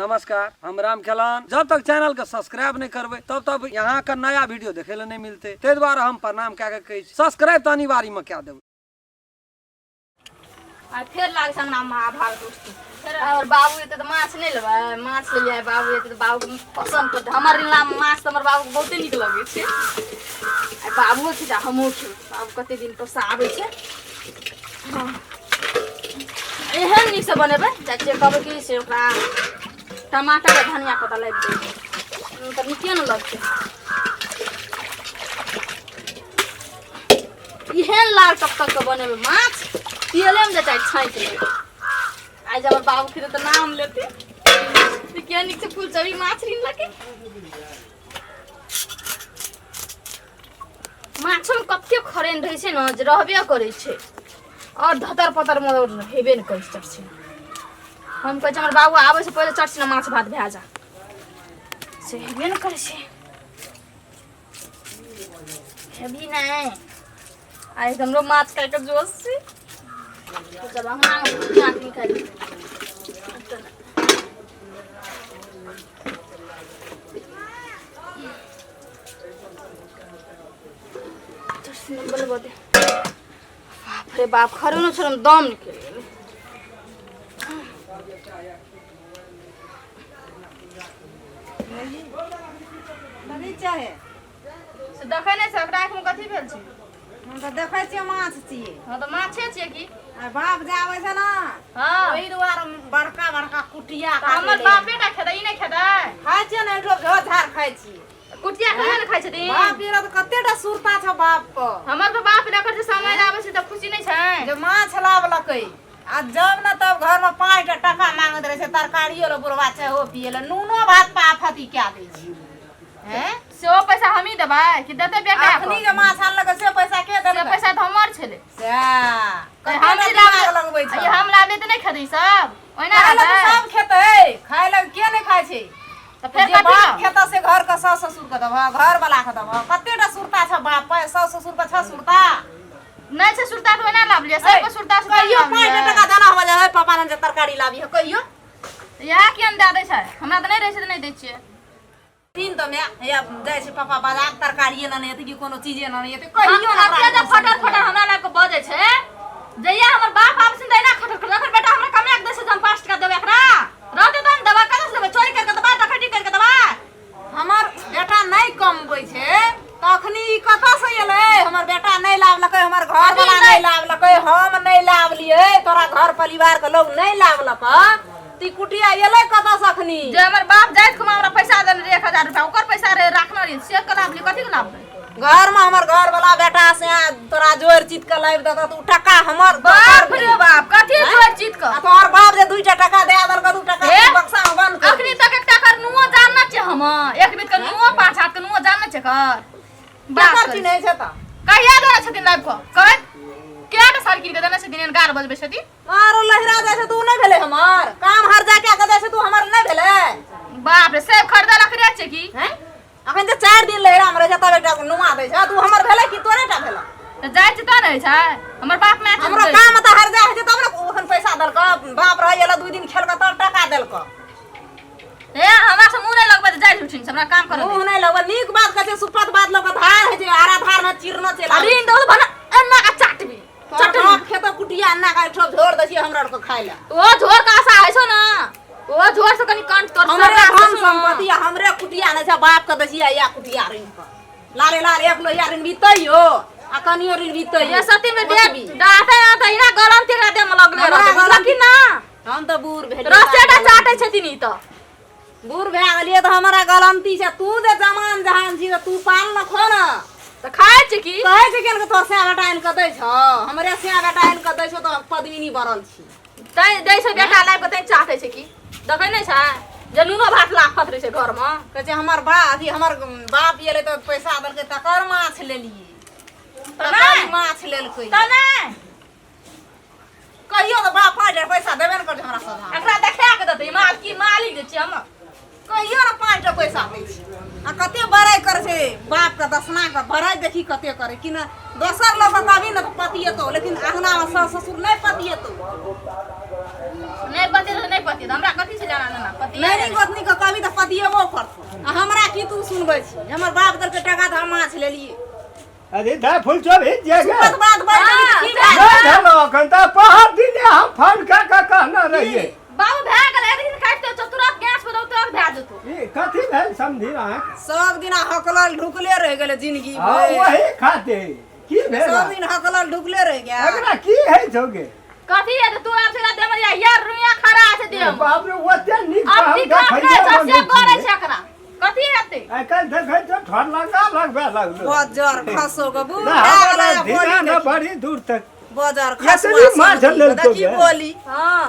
नमस्कार, हम राम खेलान। जब तक चैनल के सब्सक्राइब नहीं करबै तब तक यहाँ के नया वीडियो देखे ले नहीं मिलते, ताहि दुआरे हम प्रणाम कए के कहै छी सब्सक्राइब तऽ अनिवार्य में कए देबै। आ फेर लाग छै अंगना महाभारत उठतै। फेर हमर बाबू एतै तऽ माछ नहि लेबै, माछ ले जाय बाबू एतै तऽ बाबूके पसन्द पड़तै। हमर रिंगना माछ तऽ हमर बाबूके बहुते नीक लगै छै। आ बाबूओ खेतै आ हमहूँ खेबै। बाबू कते दिन पर से आबै छै। हँ, एहन नीकसँ बनेबै जाइ छियै कहबै कि से ओकरा टमाटर आ धनिया पत्ता लाबि देबै तऽ नीके ने लगतै। एहन लाल टक टक के बनेबै माछ, तेलेमे जे चाहे छाँकि लेबै। आइ जब हमर बाबू खेतै तऽ नाम लेतै तऽ केहन नीक छै फुलचबी माछ रिनलकै। माछोमे कते खरेन रहै छै ने जे रहबे करै छै आओर धतर पतर मगर हेबे नहि करै छै चटछिना। हम कहै छियै हमर बाबू आबै से पहिले चटछिना माछ भात भए जा, से हेबे नहि करै छै। हेबी नहि, आइ हमरो माछ खाइके जोश छै। जब अंगनामे कुटिया निकालि बनबऽ दे। बाप रे बाप, खरनो छोड़म दम निकलि गेलै। कथी चाहे से देखै नहि छै ओकरा आँखिमे कथी भेल छै? हम तऽ देखै छियै माछ छियै। हँ तऽ माछे छियै की। आ बाप जे आबै छै ने, हँ, ओहि दुआरे बड़का बड़का कुटिया तऽ हमर बापे टा खेतै, ई नहि खेतै? खाइ छियै ने, एहिठाम झोर झार खाइ छियै। कुटिया कहियो नहि खाइ छथिन बाप। ये तऽ कते टा सुरता छौ बाप के। हमर तऽ बाप देखै छै समय आबै छै तऽ खुशी नहि छै जे माछ लाबलकै। आ जब ने तब घर में 5 टा टका मांगैत रहै छै तरकारियो ले, बुढ़वा चाहो पिए ले, नूनो भात पर आफती कए दै छै। हैं, सेहो पैसा हमही देबै कि देतै बेटा? अखनी जे माछ आनलकै से पैसा के से देलकै? पैसा तऽ हमर छलै। सएह हम कते नहि दिमाग लाबले- लगबै छै। ई हम लाबले तऽ नहि खेतै सब ओहिना खाय लए तऽ रहतै? सब खेतै, खाय लए के नहि खाय छै? तऽ फेर जे कथी बाप लए? खेतऽ से घर के सास ससुर के देबह, घर वाला के देबह। कते टा सुरता छ बाप पर, सास ससुर के छ सुरता? नहि छै सुरता तऽ ओहिना लाबलियै, सबके सुरता से कहियो 5 टका देना हो जाय पापा ने जे तरकारी लाबी कहियो। इएह किया नहि दए दै छै? हमरा तऽ नहि रहै छै तऽ नहि दै छियै। दिन तऽ माय हैया जाइ छै पापा बाजार, तरकारिए ने हेतै कि कोनो चीजे ने हेतै कहियो ने। कते जे फटर फटर हमरा लग के बजै छै। जहिया हमर बाप आबै छै तहिना खटर खटर। अखन बेटा हमरा कमाए के दै छै तऽ हम 5 टका देबै एकरा? रहतै तहन देबै, कतऽ से देबै? चोरी करके देबै, डकैती करके देबै? हमर बेटा नहि कमबै छै तखनी ई कतऽ से एलै? हमर बेटा नहि लाबलकै, हमर घर वाला नहि लाबलकै, हम नहि लाबलियै, तोरा घर परिवार के लोग नहि लाबलक, तऽ ई कुटिया एलै कतऽ से अखनी? जे हमर बाप जाइत खुमा हमरा पैसा देने रहे 1000 रुपया, ओकर पैसा रहे राखने रही, से के लाबली? कथी के लाबली? घर में हमर घर वाला बेटा से तोरा जोड़ चित के लाबि देतऽ तऽ उ टका हमर बाप रे बाप, कथी जोड़ चित के? आ तोहर बाप जे 2टा टका दए देलकऽ, 2 टका हे? बक्सा में बंद कर। अखनी तक एकटा कर नुओ जानना छै हम, एक बीत के नुओ, 5 हाथ के नुओ जानना छै कर बात केकर करै। चिन्है छै तऽ कहिया देने छथिन लाइब कऽ? कहै कए टा साड़ी कीन कऽ देने छथिन एहन गार बजबै छथिन। मारो लहरा जाइ छै तू नहि भेलै हमर काम हर जा के जाइ छै तू हमर नहि भेलै। बाप रे, सेब खरीदल अखरे छै की? हैं, अखन जे 4 दिन लहरा मे रहै छै तब एकटा नुमा दै छै। तू हमर भेलै कि तोरे टा भेलै? तऽ जाइ छै तऽ रहै छै हमर बाप माय। हमरो काम तऽ हर जाइ छै तब ने ओखन पैसा देलकऽ। बाप रहै एलऽ 2 दिन खेलकऽ तब टका देलकऽ। ए, हमरा से मुँह नहि लगबै तऽ जाइ छुटिन हमरा काम करऽ दे। मुँह नहि लगबै, नीक बात कहै छै, सुपत बात लगबै धार होइ छै, आरा धार मे चिरनो चलि आबै। ऋण दो भला एना का चाटबी। तोहर बाप खेत कुटिया अन्ना का एकठो झोर दै छियै हमरा आरके खाय लए। ओ झोर के आशा होइ छौ ने, ओ झोर से कनि कंठ तोर हमरे सरका धन छौ ने। संपत्ति आ हमरे कुटिया नहि छै, बाप के दै छियै या कुटिया ऋण पर लाले लाल एक लोहिया ऋण बीतैयो आ कनियो ऋण बीतैयो। ये सती में दे डाटे ना त इना गरम तेरा दे में लगले हमरा रहतै, गरम बुझलक कि ना? हम तऽ बूढ़ भेलियै। रसे टा चाटे छथिन ई तऽ। बूढ़ भए गेलियै तऽ हमरा गलती छै। तू जे जमान जहान छी तऽ तू पाल न खो ने। तऽ खाइ छी की? कहै छै केन तोहर सैया बेटा आनि कऽ दै छौ? हमरे सैया बेटा आनि कऽ दै छौ तऽ पद्मिनी बरल छी। तैं दै छै बेटा लाबि कऽ तैं चाटै छै की? देखै नहि छै जे नूनो भात लाफत रहै छै घरमे। कहै छै हमर बा अथी हमर बाप एलै तऽ पैसा देलकै तकर माछ लेलियै। तऽ तकर नहि माछ लेलकै तऽ नहि कहियो तऽ बाप 5 पैसा देबे ने करै छै हमरा सोझाँ। एकरा देखा के देतै माल की मालिक जे छियै हम। कहियो ने 5 पैसा दै छै आ कते बड़ाइ करै छै बापके, दसनाके बड़ाइ देखी कते करै कि ने। दोसर लोकके कभी ने पतिएतौ, लेकिन अङ्गनामे सास ससुर नहि पतिएतौ। नहि पतिएतौ, नहि पतिएतौ, हमरा कथी छै जाना देना? नैनी गोतनी के कहबी तऽ पतियेबो करतौ आ हमरा की तू सुनबै छी हमर बाप देलकै टका तऽ हम माछ लेलियै अरे दा फूल चोभी जे गे सुपत बात बढ़ गेली तऽ की नहि भेल भेलो अखन तऽ पहर दिने हम फोन कऽ कऽ कहने रहियै बाबू भए गेल एक दिन काटि दे तुरंत गैस पर दौ तुरंत भए जेतौ ई कथी भेल समझी अहाँ सब दिना हकलल ढुकले रहि गेलै जिंदगी हाँ भरि वही खातिर की भेल सब दिन हकलल ढुकले रहि गेल एकरा की है छौगे कथी है तू आब से दे मरिया यार रुइया खड़ा छै देह में बाप रे ओते नीक अब हम दिक्कत देखैये नहि छै नहि से गड़ै छियै। छै एकरा कथी हेतै आइ काल्हि देखै छियै ठर लगा लगबे लगलो बजर खसो के ना बूढ़ा हमरा वाला बोली धिना न देखी। बड़ी दूर तक बजर एतनी खसुआ माछ समझी के लेलकौ देखी गे। बोली हां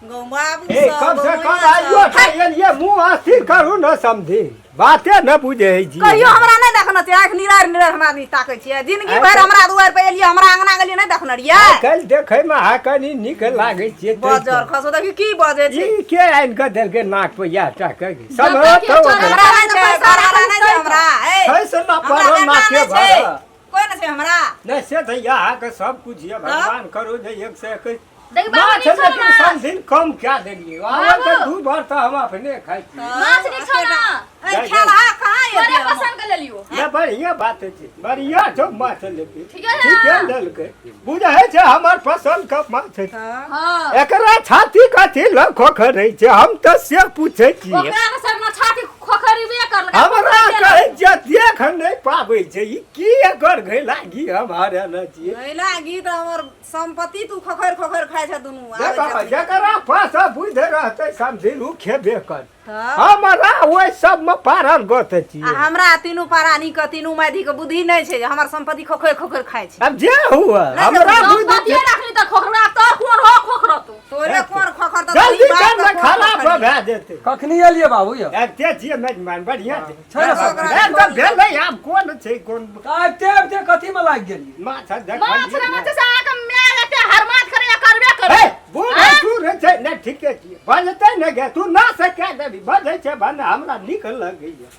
गौ बाबू ए सब कम से गौ कम मैया आइयो सब। एलियै मुँह अस्थिर करू न समझी बाते न बुझै छी कहियो हमरा नहि देखने छियै आँखि निरार निरार हमरा आदमी ताकै छियै जिंदगी भरि हमरा दुआरि पर एलियै हमरा अंगना गेलियै नहि देखने रहियै आइ काल्हि देखै मे अहाँ कनी नीक लागै छियै तै बजर खसो देखी की बजै छै ई के आनि कऽ देलकै नाक पर इएह टा के जतऽ के समझ चोरा हमरा नहि छै घरवाला नहि छै हमरा ए खैस ना हमरा पड़ो बेटा नाके नहि छै भर कोइ नहि छै हमरा नहि से तऽ अहाँके सब कुछ यऽ भगवान करू जे एक से एक देख बाबू माछ नीक छौ लेकिन ना सब दिन कम कए देलियै आब तऽ बाबू। दू बार तऽ हम अपने खाइ छी माछ नीक छौ ना ए खेला कहाँ तोरे एतै हमर? पसंद के लेलियो नहि बढ़िआँ बात छै बढ़िआँ छौ माछ लेकिन ठीके है ठीके ना? लेलकै बुझै छै हमर पसन्द के माछ छै हँ। हां एकरा छाती कथी लग खोखरै छै हम तऽ से पूछै छियै ओकरा तऽ सब ना छाती खोखरीबे करलकै हमरा कहै छियै देख नहि पाबै छै ई की एकर घैला घी हम हरेने छियै घैला घी तऽ हमर सम्पत्ति तू खोखरि खोखरि खाइ छ दुनू आबै देखो, छथिन। जकरा पास बुझ रहतै समझी उ खेबे कर तऽ हमरा ओहि सबमे पारल गत आ छियै हमरा तीनू प्राणी के तीनू मायधी के बुद्धि नहि छै जे हमर सम्पत्ति खोखरि खोखरि खाइ छै आब जे हुए नहि हमरा बुद्धि सम्पत्तिए रखली तऽ खोखरा तोर कोन हो खोखरतो तोरे कोन खोखर तऽ जल्दी तोरी बाप कर ने के कोन खराब खोखर भए जेतै कखनी एलियै बाबू यौ आबिते छियै मेजबान बढ़िआँ छै छै ने सब ओकरा ए, तऽ भेलै आब कोन छै कोन तऽ आबिते आबिते कथीमे लागि गेलियै माछ माछ देखलियै रे माछ से आके माय एते हरमात करे करबे करे हे बूढ़ सूढ़ छै नहि ठीके छियै बजतै ने गे तू ना से कए देबी बजै छै भने हमरा नीक लगैया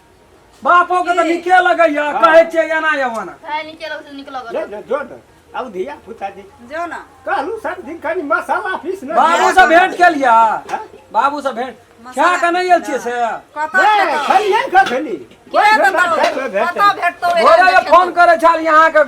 बापो के तऽ नीके लगैया कहै छियै एना या ओना है नीके लगै छै नीक लगल ले ले जो ने आब धिया पुता जी जो ना कहलू सब दिन कनी मसाला पीस ने बाबू से भेंट केलियै बाबू से भेंट खा कऽ नहि आयल छियै से कतऽ नहि खेतौ? खलियै कखनी के कोइ देतौ? भेटतै कतऽ भेटतौ एहन भोरे जे फोन करै छल अहाँके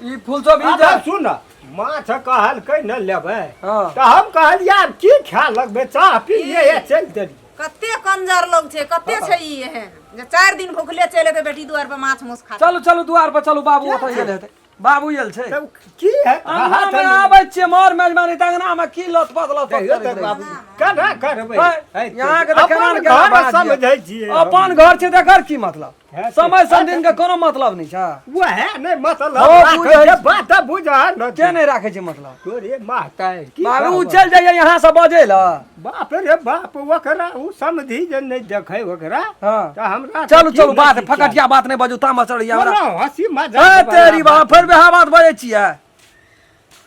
ई फूल सब ई आब जे सुन माछ कहलकै न लेबै हँ। तऽ हम कहलियै आब की खाय लगबै चाह पी लिए चलि देलियै कते कंजर लोग छै कते छै ई एहन जे 4 दिन भूखले चलि एतै बेटी दुआर पर माछ माउस खा चलू चलू दुआर पर चलू बाबू ओतऽ गेल हेतै बाबू आयल छै तब की है अंगना मे आबै छियै मर मेजबानी तऽ अंगना मे की लत पत लत कहियो तऽ बाबू केना करबै है, यहाँ के तऽ केना ने केना अपन घर बना दिअ। समझै छियै हम। अपन घर छै तऽ एकर की मतलब है, समय समझिन के कोनो मतलब नहि छै वएह नहि मतलब हो, राखै बुझै छै, छी। बात बुझा न के नहि राखै छै मतलब तोरे माता की बाबू कहबह? चलि जाइए यहाँ से बजै लए बाप रे बाप ओकरा ओ समझी जे नहि देखै ओकरा हाँ। तऽ हमरा चलू की चलू नहि बात की फकटिया बात नहि बजू तामा चढ़ैया हमरा बोलो, हँसी मजाक ए तेरी वाला बाप फेर वएह बात बजै छियै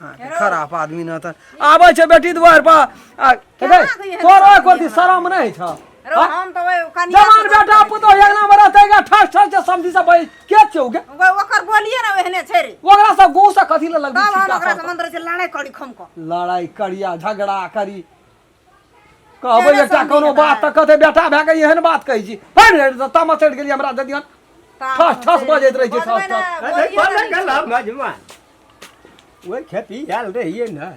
हाँ, खराब आदमी न तऽ आबै छै बेटी दुआर पर आ, केना गे, कहियै तोरो हम एको रत्ती हमरा? शरम नहि छौ रो हम तऽ ओहि कनिया जवान से बेटा पुतोह अंगना मे रहतै गे ठस ठस के समझी से बजै के छौ गे ओकर बोलिए ने ओहने छै रे ओकरा सब गो से कथी लए लगबै तब हम छिका ओकरा सब? से मन रहै छै लड़ाइ करी खम कऽ लड़ाइ करिया झगड़ा करी कहबै केना एकटा समझी कोनो हेतै? बात तऽ कहतै बेटा भए कऽ एहन बात कहै छी है ने तामा चढ़ि गेली हमरा दे दिहन ठस ठस बजैत रहै छै ठस ठस अरे बड़ गेल मजमा ओहि खेती आयल रहियै ने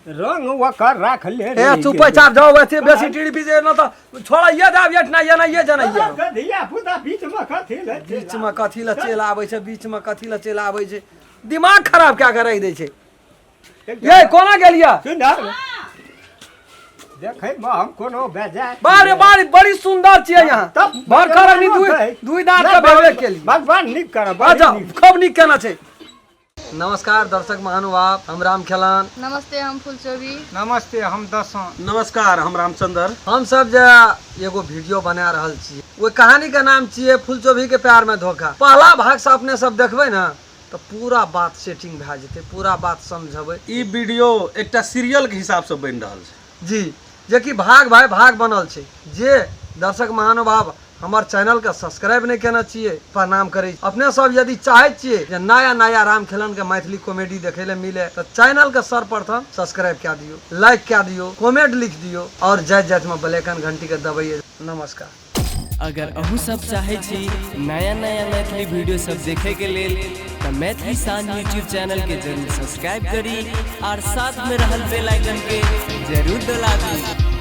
रंग ओकर राखले ए चुपे चाप जाओ एते बेसी टीडीपी जे न तऽ छोड़ाइए देब एठना एनाइए जनैए धिया पुता बीच मे कथी ले बीच मे कथी लए चलि आबै छै बीच मे कथी लए चलि आबै छै दिमाग खराब कए कऽ राखि दै छै ये कोना गेलियै सुन देखै मे हम कोनो बेजाय बारे बारे बड़ी सुंदर छियै यहाँ तब भर कर दुई दुई दांत के भेबे केली भगवान नीक करब अच्छा खूब नीक केना छै नमस्कार दर्शक महानुभाव हम राम खेलान नमस्ते हम फुलचोबी नमस्ते हम दसों नमस्कार हम रामचंद्र हम सब जे एगो वीडियो बना रहल छी ओहि कहानी के नाम छियै फुलचोभी के प्यार में धोखा पहला भाग से अपने सब देखबै ने तऽ पूरा बात सेटिंग भए जेतै पूरा बात समझबै ई वीडियो एकटा सीरियल के हिसाब से बनि रहल छै जी जेकि भाग भाई भाग बनल छै जे दर्शक महानुभाव हमर चैनल के सब्सक्राइब नहीं केने छियै, प्रणाम करै छी। अपने सब यदि चाहै छियै जे नया नया राम खेलन के मैथिली कॉमेडी देखै ले मिले तऽ चैनल के सर्वप्रथम सब्सक्राइब कए दियौ, लाइक कए दियौ, कमेंट लिख दियौ और जाइत जाइत में बेल आइकन घंटी के दबैयै। नमस्कार। अगर अहूँ सब चाहै छी नया नया मैथिली वीडियो सब देखे के लेल तऽ मैथिली शान यूट्यूब चैनल के जरूर सब्सक्राइब करी और साथ में रहल बेल आइकन के जरूर दबाबी।